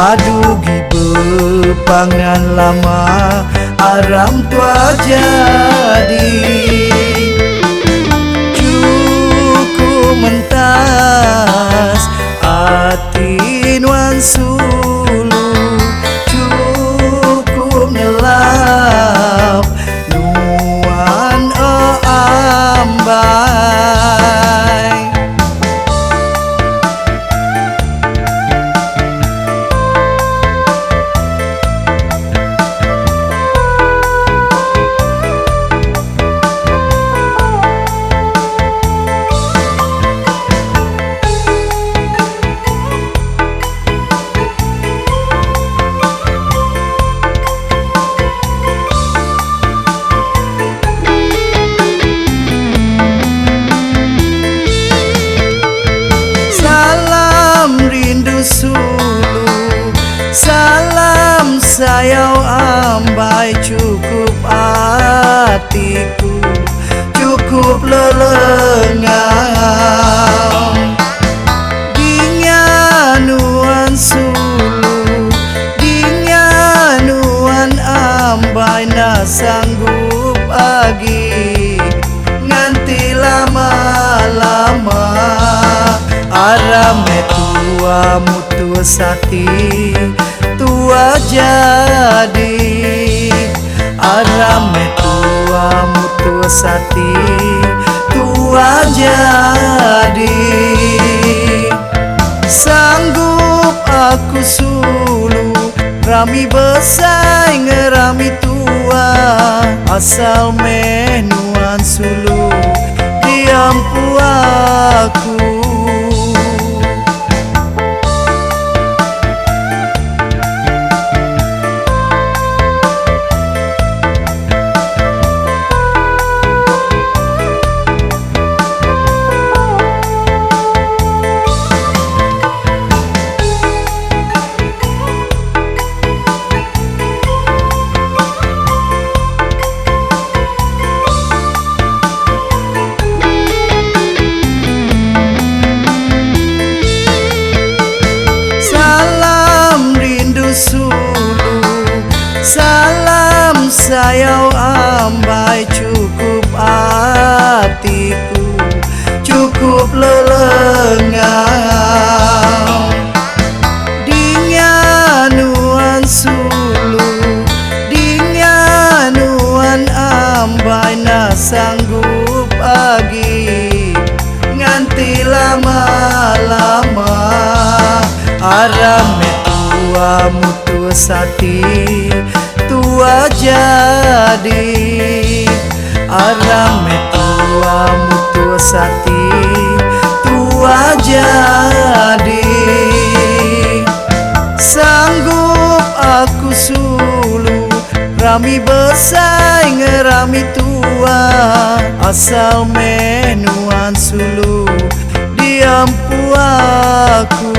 Badu gi bepangan lama aram tua jadi. Cukup mentas ati nuan sulu Cukup nyelap nuan oh ambai. Salam rindu sulu, salam sayau ambai. Cukup atiku, cukup lelengau. Dinga nuan sulu, dinga nuan ambai. Na sanggup agi nganti lama-lama. Aram tua mutus ati tua jadi. Aram tua mutus ati tua jadi. Sanggup aku sulu rami besai ngerami tua. Asal meh nuan sulu diampu aku. Salam rindu sulu, salam sayau ambai. Cukup atiku, cukup lelengau. Dinga nuan sulu, dinga nuan ambai. Na sanggup agi nganti lama-lama. Aram tua mutus ati tua jadi. Aram tua mutus ati tua jadi. Sanggup aku sulu rami besai ngerami tua. Asal meh nuan sulu diampu aku.